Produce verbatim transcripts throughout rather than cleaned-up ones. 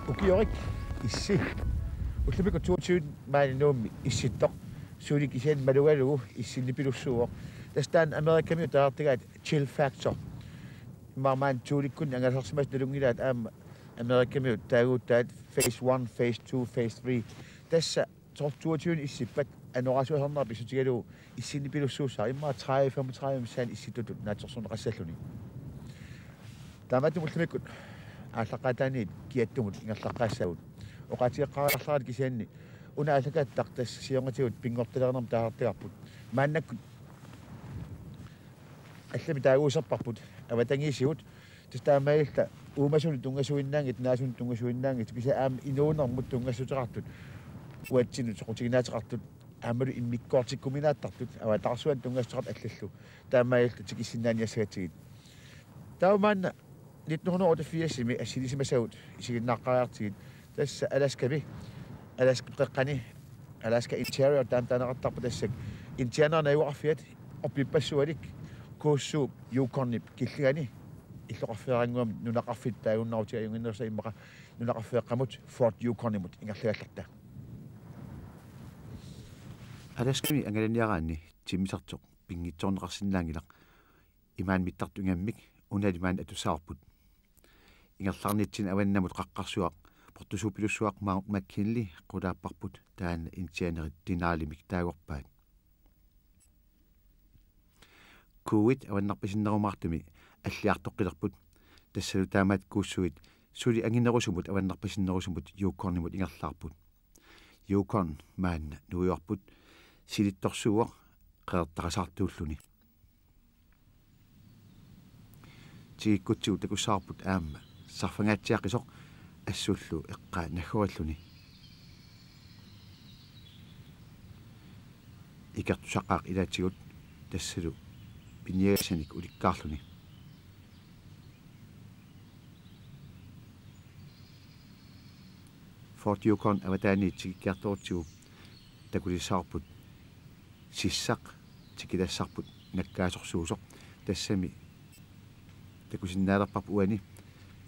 Ukiorik issi. Ullumikkut toogtyve maani Nuummi issittoq. Suli kisianni malugalugu issinnipilussuuvoq. Tassa taanna Amerikamiut taartigaat chill factor. Immaqa maani Thulekkut angalasarsimasut nalunngilaat aamma Amerikamiut taaguuttaat phase one, phase two, phase three. Tassa toogtyve issippat anorersuarnerat pissutigalugu issinnipilussuussaaq immaqa tredive femogtredive missaani issittutut naatsorsorneqassalluni. Taamaattumik ullumikkut aallaqqaataaniit kiattumut ingerlaqqaassaagut. Oqaatigeqqaariarlaratta kisianni una aallakaatitaq tassa siornatigut pinngortitalinermut taasartagarput. Maannakkut allamik taaguuserparput avatangiisigut. Tassa taamaalilluta uumasunut tunngasuinnaanngitsut, naasunut tunngasuinnaanngitsut, kisianni aamma inuunermut tunngassuteqartut, uatsinnut soqutiginaateqartut, aammalu immikkoortikkuminaattartut, avatarsuanik tunngassuteqartut allallu. Taamaalilluta tikissinnaaniassagatsigit. Taava maanna nitten hundrede otteogfirsimi assilisimasagut isiginnaaqqaariartigit. Tassa Alaskami, Alaska qeqqani, Alaska Interior taanna taaneqartarpoq, tassa indianerit najugaqarfiat orpippassualik Kuussuup Yukonip killingani illoqarfeerannguamik nunaqarfitta taagunnarutigalugu ajunngitsuunersoq immaqa nunaqarfeeqqamut Fort Yukonimut ingerlagallarta. Alaskami angalaniaraanni timmisartoq pinngitsoorneqarsinnaanngilaq. Imaani mittartut ingammik unali maani atussavarput. Ingerlaarnitsinni avannamut qaqqarsuaq portusuupilussuaq Mount McKinley qulaapparput, taanna indianerit Denalimik taagorpaat. Kuuit avannarpasinnerumaartumi alliartoqqilerput. Tassalu taamaattut kuussuit suli anginerusumut avannarpasinnerusumut Yukonimut ingerlaarput. Yukon maanna nuiorput silittorsuuvoq qeqertarisaartuulluni. Tigikkutsigu takussavarput aamma sarfangaatsiaqisoq assullu eqqaa naggorilluni. Ikertusaqaaq ilaatigut tassalu piniagassanik ulikkaarluni. Fort Yukon avataaniit tikikkiartorutsigu takulissavarput sissaq tikilassarput nakkaasorsuusoq, tassami takusinnaalerparput uani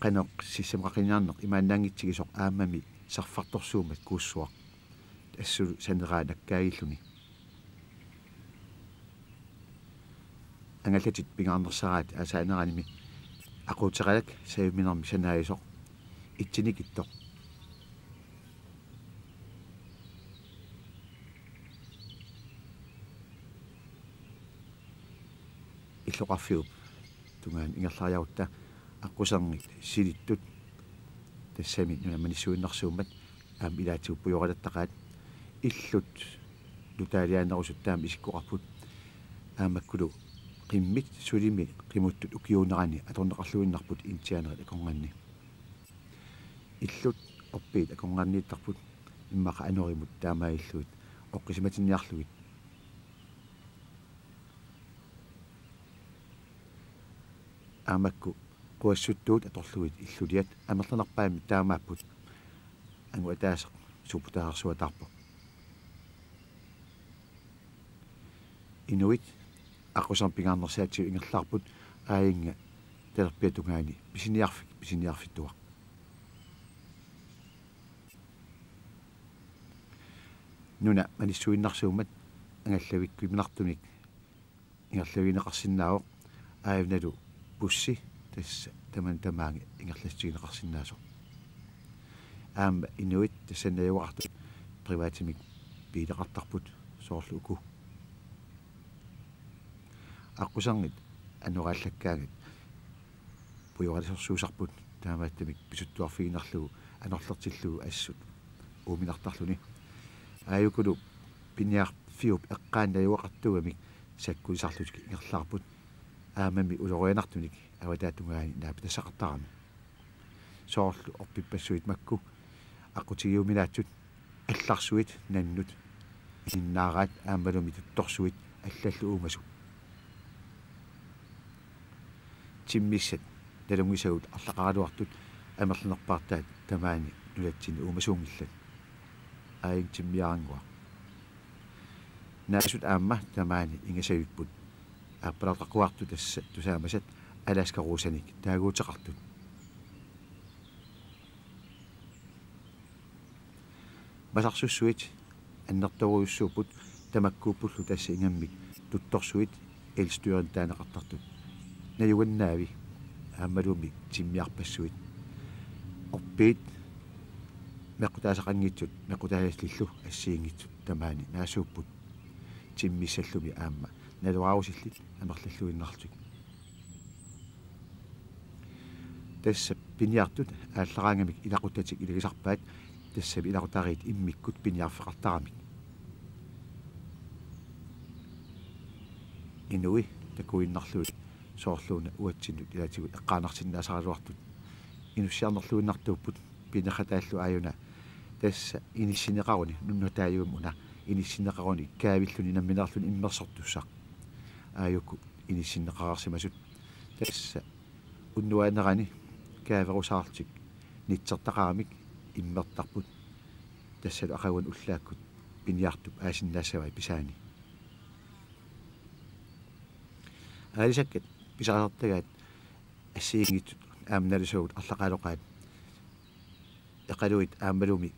qanoq sissamik qaqiniarneq imaannaanngitsigisoq aammami sarfartorsuummat kuussuaq. Assut saneraa nakkaagilluni. Angallatit pingaarnersaraat aasaaneranimi aquuteqalak sajuminermik sanaajusoq itsinikittoq. Illoqarfiup tungaanut ingerlariarutta aqqusernit silittut tassami nunat manissuinnarsuummat aamma ilaatigut pujoralattaqaat. Illut nutaaliaanerusut taama isikkoqarput. Aammakkulu qimmit sulimi qimuttut ukiuunerani atorneqarluinnarput indianerit akornanni. Illut orpiit akornanniittarput immaqa anorimut taamaalillugit oqqusimatinniarlugit. Aamma makku quassuttuut atorlugit illuliat amerlanerpaamik taamaapput. Angut ataaseq suupputaarsuataarpoq. Inuit aqqusernit pingaarnersaatigut ingerlaarput aajunga talerpiata tungaani pisiniarfik pisiniarfittuaq. Nunat manissuinnarsuummat angallavikkuminartunik ingerlavigineqarsinnaavoq, aajunalu bussi tassa tamanit tamaani ingerlassutigineqarsinnaasoq. Aamma inuit tassani najugaqartut privatimik biileqartarput soorlu uku. Aqqusernit anoraallakkaangat pujoralisorsuusarput taamaattumik pisuttuarfigiinnarlugu anorlertillugu assut uuminartarluni. Aajukulu piniarfiup eqqaani najugaqartuugamik sakkulisarlutik ingerlaarput, aammami ulorianartunik avataata tungaani naapitassaqartarami. Soorlu orpippassuit makku aqqutigiuminaatsut allarsuit nannut ilinnaaraat aammalumi tuttorsuit allallu uumasut. Timmissat nalunngisagut arlaqaraluartut amerlanerpaartaat tamaani nunatsinni uumasuunngillat. Aajuna timmiarannguaq. Naasut aamma tamaani ingasavipput. Aappalaartaqquartut tassa tusaamasat Alaska Rosanik taaguuteqartut. Masarsussuit annertoorujussuupput, tamakkuuppullu tassa ingammik tuttorsuit elstøren taaneqartartut. Najugannaavi aammalumi timmiarpassuit. Orpiit meqqutaasaqanngitsut, meqqutaasallillu assigiinngitsut tamaani naasuupput timmissallumi aamma naluaarusillit amerlalluinnarlutik. Tassa piniartut aallaraangamik ilaquttatik ilagisarpaat, tassami ilaqutariit immikkut piniarfeqartaramik. Inui takuinnarlugit soorluuna uatsinnut ilaatigut eqqaanarsinnaasaraluartut inussiarnerluinnartuupput. Pineqataallu aajuna tassa inissinneqaruni, nunataajuami una inissinneqaruni kaavilluni nammineerluni immersortussaq. Aajuku inissinneqareersimasut. Tassa unnuaanerani kaaverusaarlutik nitsertaqaramik immertarput. Tassalu aqaguani ullaakkut piniartup aasinnaassavai pisaani. Aalisakkat pisarisartagaat assigiinngitsut aamma nalusavut arlaqaaloqaat. Eqaluit aammalumi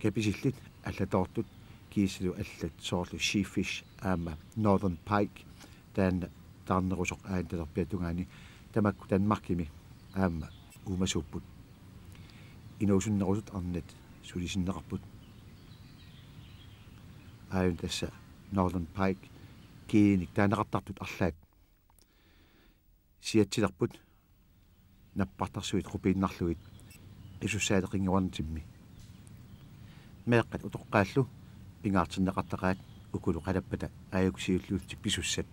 kapisillit allatoortut kiisalu allat soorlu sheafish aamma northern pike, taanna taarnerusoq aajuna talerpiata tungaani, tamakku Danmarkimi aamma uumasuupput. Inuusunnerusut arnat sulisinneqarput. Aajuna tassa northern pike, kiinik taaneqartartut arlaat siatsilerput nappartarsuit qupiinnarlugit qisussaaleqinnguarnermik. Meeqqat utoqqaallu pingaartinneqartaqaat ukulu qalappata aajuku siulliullutik pisussat.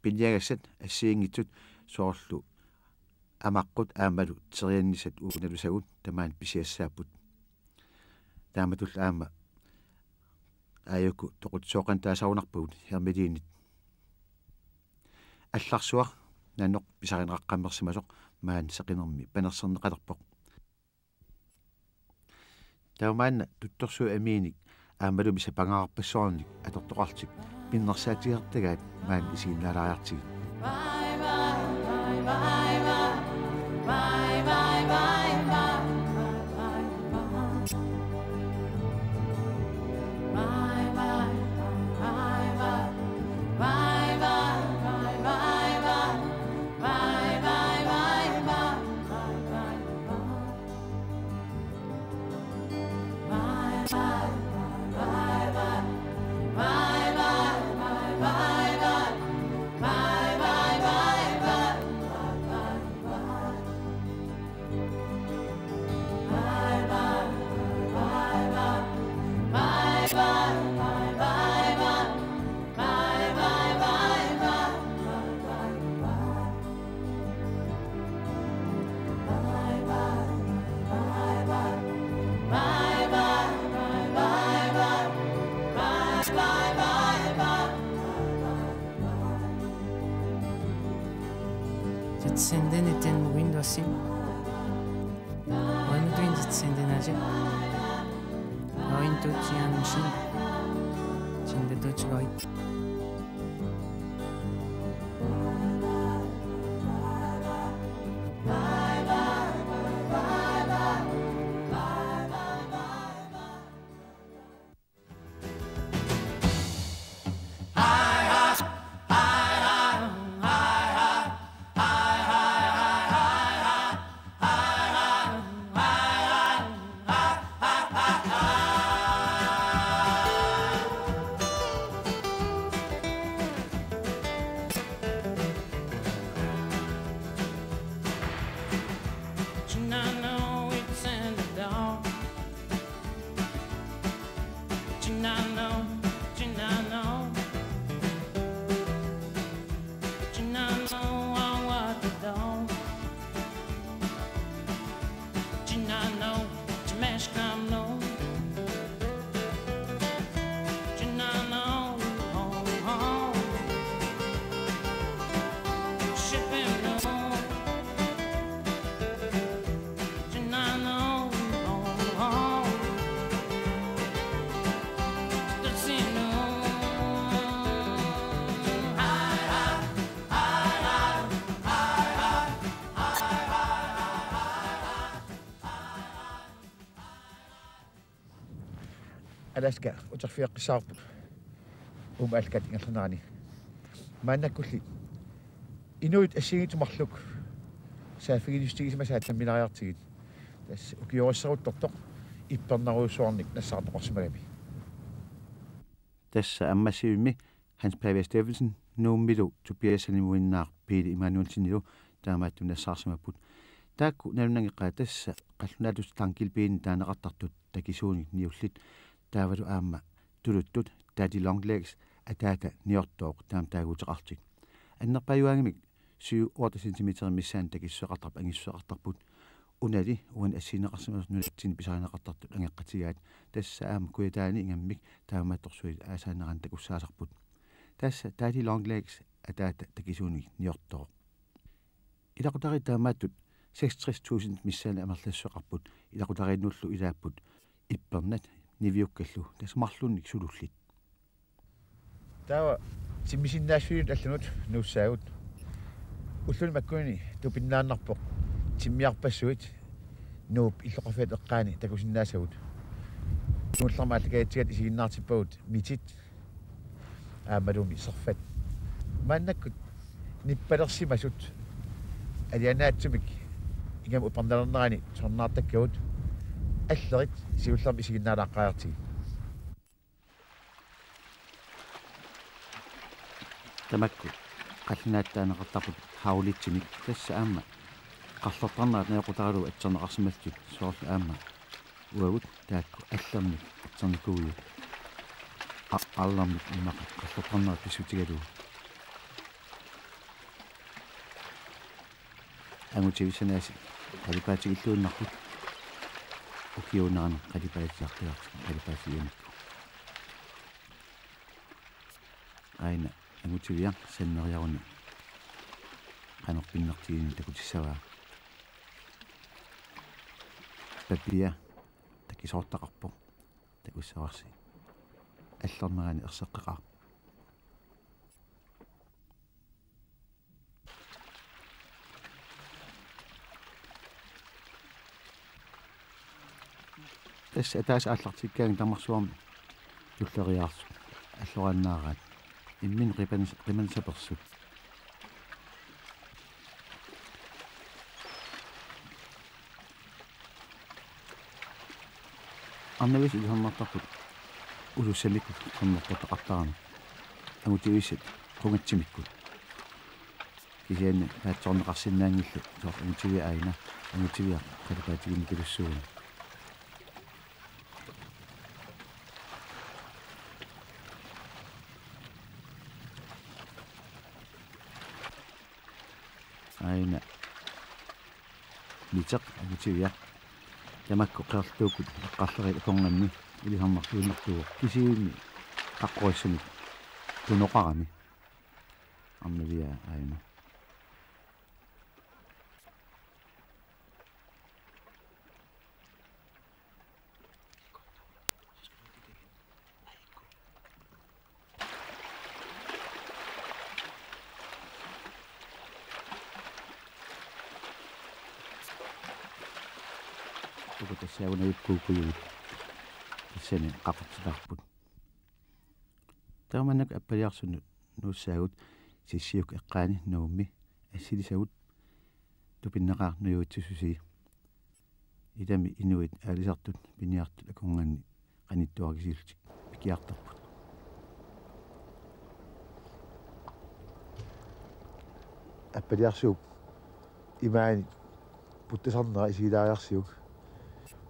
Piniagassat assigiinngitsut soorlu amaqqut aammalu teriannissat uagut nalusagut tamaani pisiassaapput. Taamatullu aamma aajuku toqutsooqanngitsoortarpagut hermelinit. Allarsuaq nanoq pisarineqaqqammersimasoq maani seqinermi panerserneqalerpoq. Taava maanna tuttorsuit amiinik aammalumi sapangaarpassuarnik atortoqarlutik pinnersaatigisartagaat maani isiginnaalaariartigit. Tatsendene ten window sim. Oimutuin tatsendenaasut. Ointutsianussin. Sindatutsigoit. Alaska uterfigeqqissaarput uuma aallakaatitap ingerlanerani. Maannakkulli inuit assigiinngitsut marluk saaffiginnissutigisimasaat namminariartigit. Tassa ukiorissaruttortoq ippernerujussuarnik nassaartoqarsimagami. Tassa ammassivimmi Hans Pavia Steffensen Nuummilu Tobiasanimuinnaaq Pele Immanuelsenilu taamaattumik nassaarsimapput. Taakku nalunnanngillat tassa qallunaatut Tangilpiini taaneqartartut takisuunik niullit, taavalu aamma tuluttut Daddy Longlegs, ataata niortooq, taama taaguuteqarlutik. Annerpaajugaangamik syv-otte centimeterit missaanni takissuseqartarput, angissuseqartarput. Unali uani assigineqarsimasut nunatsinni pisarineqartartut angeqqatigaat, tassa aamma Kujataani ingammik taamaattorsuit aasaanerani takussaasarput. Tassa Daddy Longlegs, ataata takisuunik niortooq. Ilaqutariit taamaattut seksogtres tusind missaani amerlassuseqarput, ilaqutariinnullu ilaapput ippernat niviukkallu, tassa marlunnik sulullit. Taava timmisinnaassuinut allanut nuussaagut. Ulluni makkunani tupinnaannarpoq timmiarpassuit Nuup illoqarfiata eqqaani takusinnaasagut. Tuullarma aallakaatitsigatta isiginnaartippagut mitit aammalumi serfat. Maannakkut nippalersimasut alianaatsumik ingammik upernalernerani sornaartakkagut. Allerit siullermik isiginnaalaaqqaariartigit. Tamakku qallunaatut taaneqartarput haulitsimik, tassa aamma qarlortarnerat najoqqutaralugu atserneqarsimallutik, soorlu aamma uagut taakku allermik atsernikuuiuk. A-, allermik immaqa qarlortarnerat pissutigalugu. Angutivissanaasi qalipaatigilluinnarput. Ukiuunerani qalipaatit arfineq-marlunnik qalipaatigigamikku. Aina angutiviaq sanneriaruni qanoq pinnertiginini takutissavaa. Papia takisoortaqarpoq, takussavarsi allernerani erseqqeqaaq. Tassa ataaseq aallartikkaangat tamarsuarmi tulleriiaartut alloraannaaraat. Imminut qipan-, qimansat apersut. Arnavisut ilisarnartarput usussamikkut qernertortaqartaramik, angutivissat qungatsimikkut. Kisianni naatsorneqarsinnaanngillat, soorlu angutiviaq aina, angutiviaq qalipaatiginikulussuuvoq. Aina miteq angutiviaq. Tamakku qeqertuukkut eqqarleriit akornanni ilisarnarluinnartuuvoq, kisianni qaqqorissamik tunoqarami. Arnaviaq aina. Uku tassaagunarput kuukujuit. Tassani qaqortitaarput. Taamanikkut appaliarsunnut nuussaagut Sissiuk eqqaani Nuummi assilisagut tupinnaqaaq nujuitsisusi. Ilami inuit aalisartut piniartut akornanni qanittuarisillutik pikiartarput. Appaliarsuup imaani puttasarnera isigilaariarsiuk.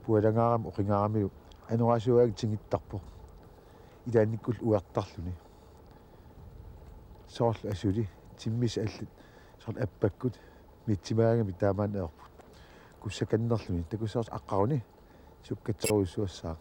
Pualangaarami oqingaaramilu anorersuaanngittarpoq. Ilaannikkullu ujartarluni. Soorlu asuli timmissat allat soorlu appakkut mitsimaagamik taamaanneq ajorput. Kussakannerluni takussavarsi aqqaruni sukkatserujussuassaaq.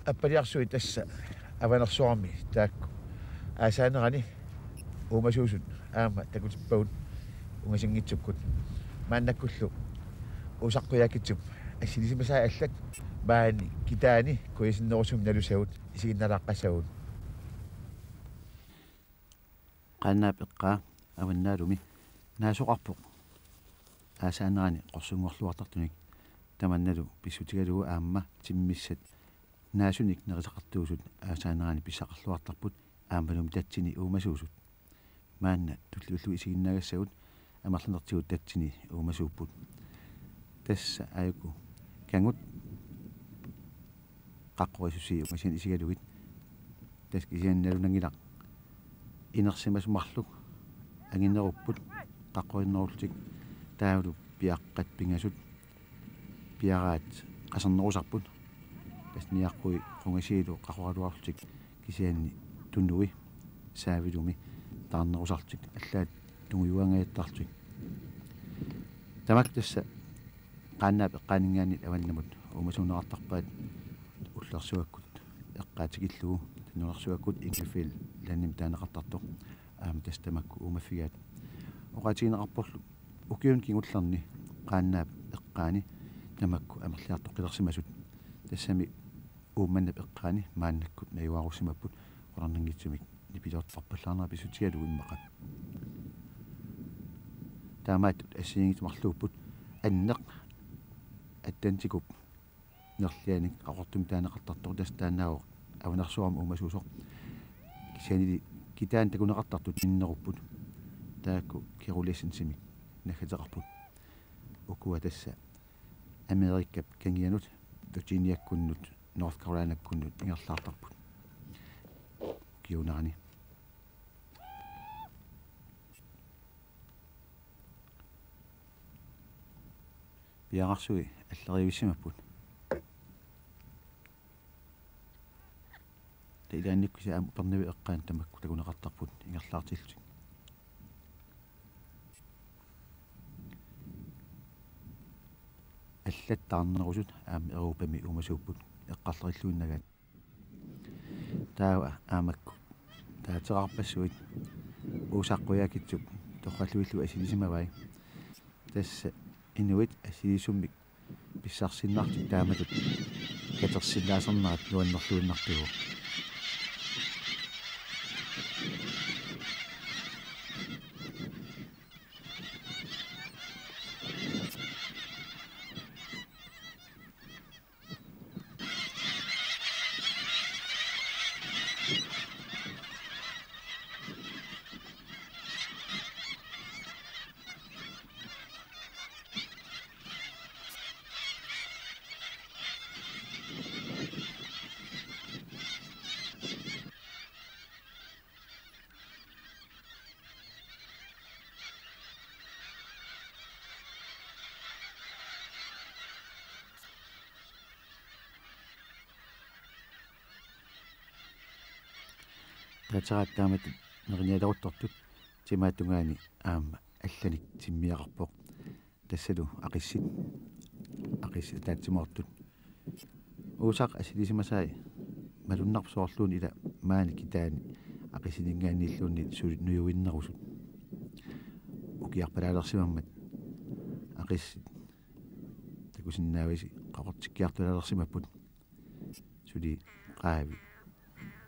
appaliarsuit tassa Avanersuarmi taakku aasaanerani uumasuusut aamma takutippagut ungasinngitsukkut. Maannakkullu Uusaq Qujaukitsup assilisimasai allat maani kitaani kujasinnerusumik nalusagut isiginnalaaqqassavagut. Qaannaap eqqaa Avannaalumi naasoqarpoq aasaanerani qorsunngorluartartunik, tamannalu pissutigalugu aamma timmissat naasunik nerisaqartuusut aasaanerani pissaqarluartarput aammalumi tatsini uumasuusut. Maanna tulliullugu isiginnaagassagut amerlanertigut tatsini uumasuupput. Tassa aajuku kangut qaqqorisusii ungasiani isigalugit. Tassa kisianni nalunanngilaq inersimasut marluk anginerupput qaqqorinnerullutik, taavalu piaqqat pingasut piaraat qasernerusarput. Tassa niaqqui qungasiilu qaqoraluarlutik kisianni tunui saavilumi taarnerusarlutik allaat tungujuaangajattarlutik. Tamakku tassa Qaannaap eqqaaninngaanniit avannamut uumasuunneqartarpaat, ullersuakkut eqqaa tikillugu, nunarsuakkut Inglefield Landimi taaneqartartoq aamma tassa tamakku uumaffigaat. Oqaatigineqarporlu ukiuni kingullerni Qaannaap eqqaani tamakku amerliartoqqilersimasut. Tassami Uummannap eqqaani maannakkut najugaarussimapput qularnanngitsumik nipilertorpallaarnera pissutigalugu immaqa. Taamaattut assigiinngitsut marluupput anneq Atlantikup nerlianik Qaqortumi taaneqartartoq, tassa taannaavoq Avanersuarmi uumasuusoq. Kisiannili kitaani takuneqartartut minnerupput. Taakku Kerguelensimik naggateqarput. Ukua tassa Amerikap kangianut, Virginiakkunnut North Carolinakkunnut ingerlaartarput. Ukiuunerani. Piareersui alleriivissimapput. Taava ilaannikkut kisianni aamma Upernavip eqqaani tamakku takuneqartarput ingerlaartillutik. Allat taarnerusut aamma Europami uumasuupput eqqarlerilluinnagaat. Taava aamma makku taateqarpassuit Uusaq Qujaukitsup torralluillu assilisimavai. Tassa inuit assilisummik pissarsiinnarlutik taamatut katersinnaasernerat nuannerluinnartuuvoq. Taatseraat taamatut nerinialeruttortut timaatungaani aamma allanik timmiaqarpoq. Tassalu aqissit. Aqissit ataatsimoortut. Uusaq assilisimasai malunnarpoq soorluuna ila maani kitaani aqissininngaanniilluunniit suli nujuinnerusut. Ukiarpalaalersimammat aqissit takusinnaavasi qaqortikkiartulaalersimapput. Suli qaavi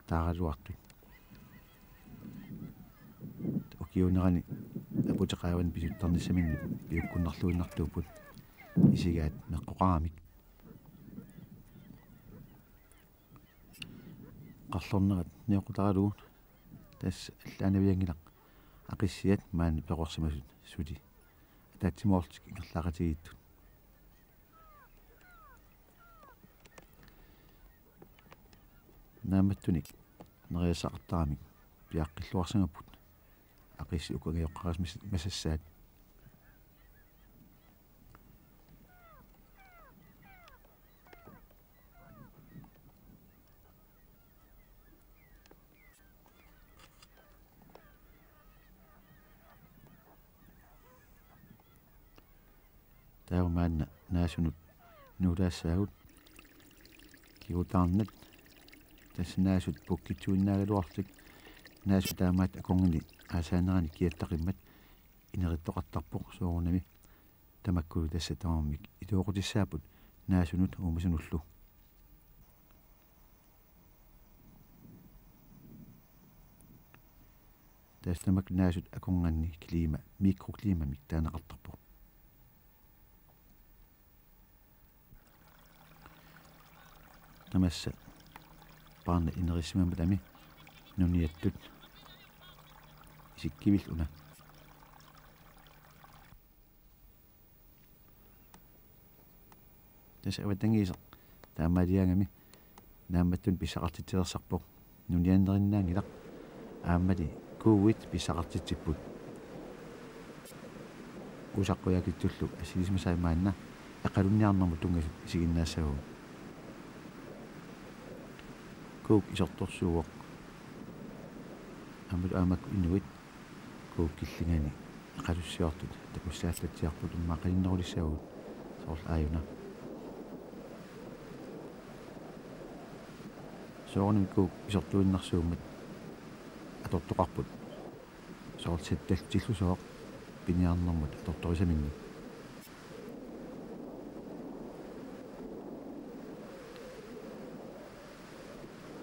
taaraluartut. Ukiuunerani aputit qaavani pisuttarnissaminnut piukkunnarluinnartuupput isigaat meqqoqaramik. Qarlornerat nioqqutaralugu tassa allaanavianngilaq aqissiat maani peqorsimasut suli ataatsimoorlutik ingerlaaqatigiittut. Naammattunik nerisassaqartaramik piaqqilluarsimapput aqissit uku angajoqqaarisimasassaat. Taava maanna naasunut nuulaassaagut. Kigutaarnat Tassa naasut pukkitsuinnaagaluarlutik, naasut taamaattut akornanni aasaanerani kiattaqimmat inerittoqartarpoq soorunami. Tamakkulu tassa tamarmik itooqutissaapput naasunut uumasunullu. Tassa tamakku naasut akornanni klima, mikroklimamik taaneqartarpoq. Tamassa paarnat inerissimammata nuniattut isikkivillutik una. Tassa avatangiiseq taamaaliaangami naammattunik pissaqartitsilersarpoq. Nuniannerinnaanngilaq, aammali kuuit pissaqartitsipput. Uusaq Qujaukitsullu assilisimasai maanna eqalunniarnermut tunngasut isiginnaassavagut. Kuuk isertorsuuvoq. Aammalu aamakku inuit kuuk killingani eqalussiortut takussaallatsiarput, immaqa qaninnerulissavagut soorlu aajuna. Soorunami kuuk isertuinnarsuummat atortoqarput. Soorlu sattallutillusooq piniarnermut atortorisaminnik.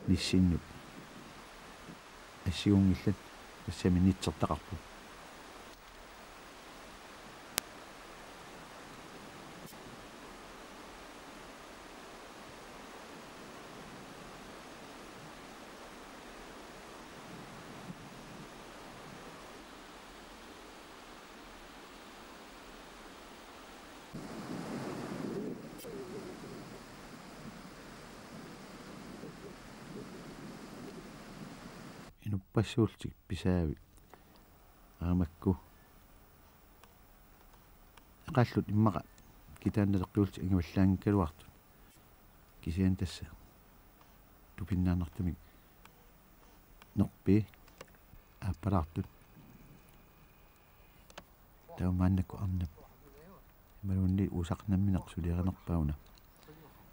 Nissinnut assigunngillat, tassami nitsertaqarput. Inuppassuullutik pisaavi aamakku eqallut immaqa kitaani naleqqiullutik angivallaanngikkaluartut. Kisianni tassa tupinnaannartumik nerpii aappalaartut. Taava maannakkut arnap imaluunniit uusaq nammineq suliarinerpaa una.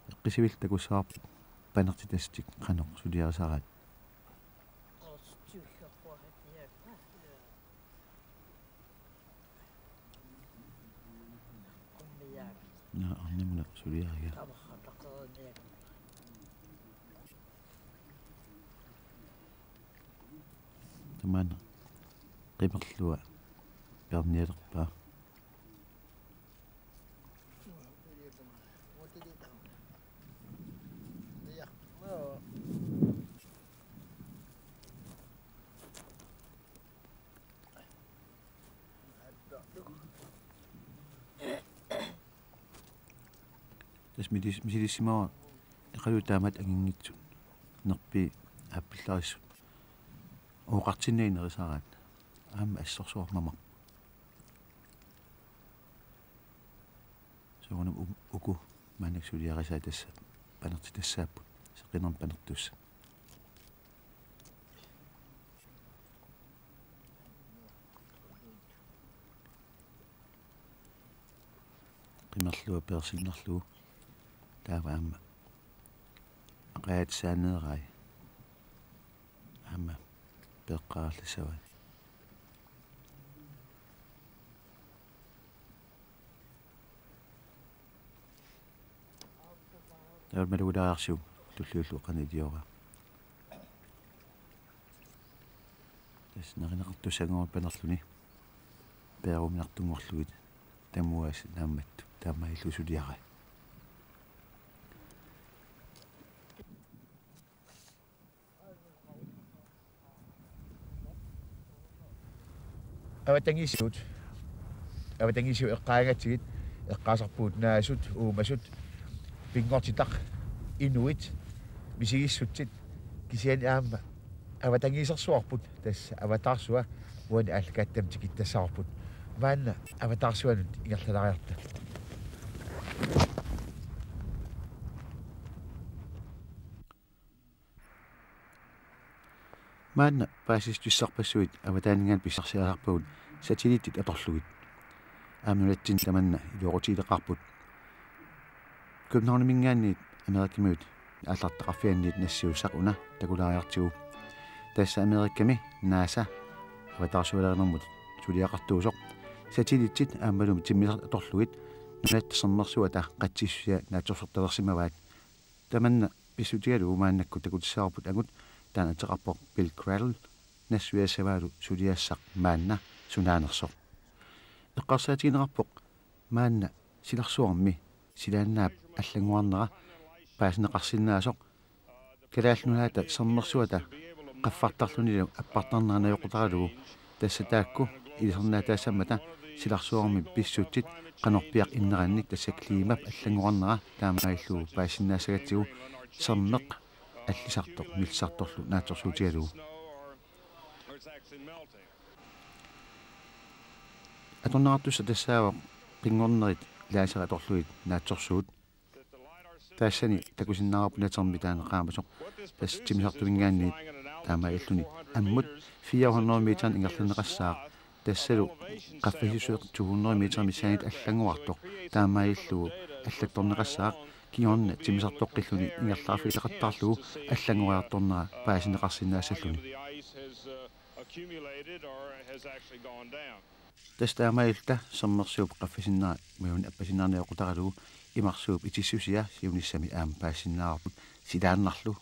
Eqqissivilluni takussavarput panertitassutik qanoq suliarisaraat. Naa, arnamut una suliariga. Tamaana qimerlua piarnialerpaa. Tassa milis-, misilissimavara eqaluit taamaattut anginngitsut nerpii aappallarissut. Oqartinnaginerisaraat aamma assorsuarmamar. Soorunami u-, uku maannakkut suliarisaat tassa panertitassaapput, seqinermut panertussat. Qimerlua peersinnarlugu taava aamma aqajatsaaneerai aamma peeqqaaralissavaat. Taava malugulaarsiuk tulliullugu qanoq iliorluni. Tassa nerineqartussanngorluni panerluni peeruminartunngorlugit tamuaasiit naammattut taamaalilluni suliarai. Avatangiisigut. Avatangiisigut eqqaagatsigit, eqqaasarpugut naasut, uumasut, pinngortitaq, inuit, misigissutsit, kisianni aamma avatangiisersuarput, tassa avataarsua uani aallakaatitami tikittassavarput. Maanna avataarsuanut ingerlalaariarta. Maanna paasissutissarpassuit avataaninngaanniit pissarsiarisarpagut satellitit atorlugit. Aamma nunatsinni tamanna iluaqutigileqaarput. Københavniminngaanniit Amerikamiut aallarteqqarfianniit nassiussaq una takulaariartigu. Tassa Amerikami NASA avataarsualerinermut suliaqartuusoq satellitit aammalumi timmisartut atorlugit nunatta sermersuata qatsissusia naatsorsortalersimavaat. Tamanna pissutigalugu maannakkut takutissavarput angut, taanna ateqarpoq Bill Cradle, nassuiassavaalu suliassaq maanna sunaanersoq. Eqqarsaatigineqarpoq maanna silarsuarmi silaannaap allanngorarnera paasineqarsinnaasoq Kalaallit Nunaata sermersuata qaffartarlunilu appartarnera najoqqutaralugu, tassa taakku ilisarnaataassammata silarsuarmi pissutsit qanorpiaq inneranni, tassa kliimap allanngorarnera taamaalillugu paasisinnaassagatsigu sermeq allisartoq millisartorlu naatsorsuutigalugu. Atorneqartussaq tassaavoq qinngornerit laserit atorlugit naatsorsuut. Taassani takusinnaavarput natermi taanna qaamasoq, tassa timmisartuminngaanniit taamaalilluni ammut fire hundrede meter ingerlanneqassaaq, tassalu qaffasissuseq to hundrede meter missaanniit allanngorartoq, taamaalillugu allattorneqassaaq, kingorna timmisartoqqilluni ingerlaarfigineqattaarlugu allanngoriartornera paasineqarsinnaassalluni. Tassa taamaalilluta sermersuup qaffasinnera imaluunniit appasinnera najoqqutaralugu imarsuup itissusia siunissami aamma paasisinnaavarput silaannarlu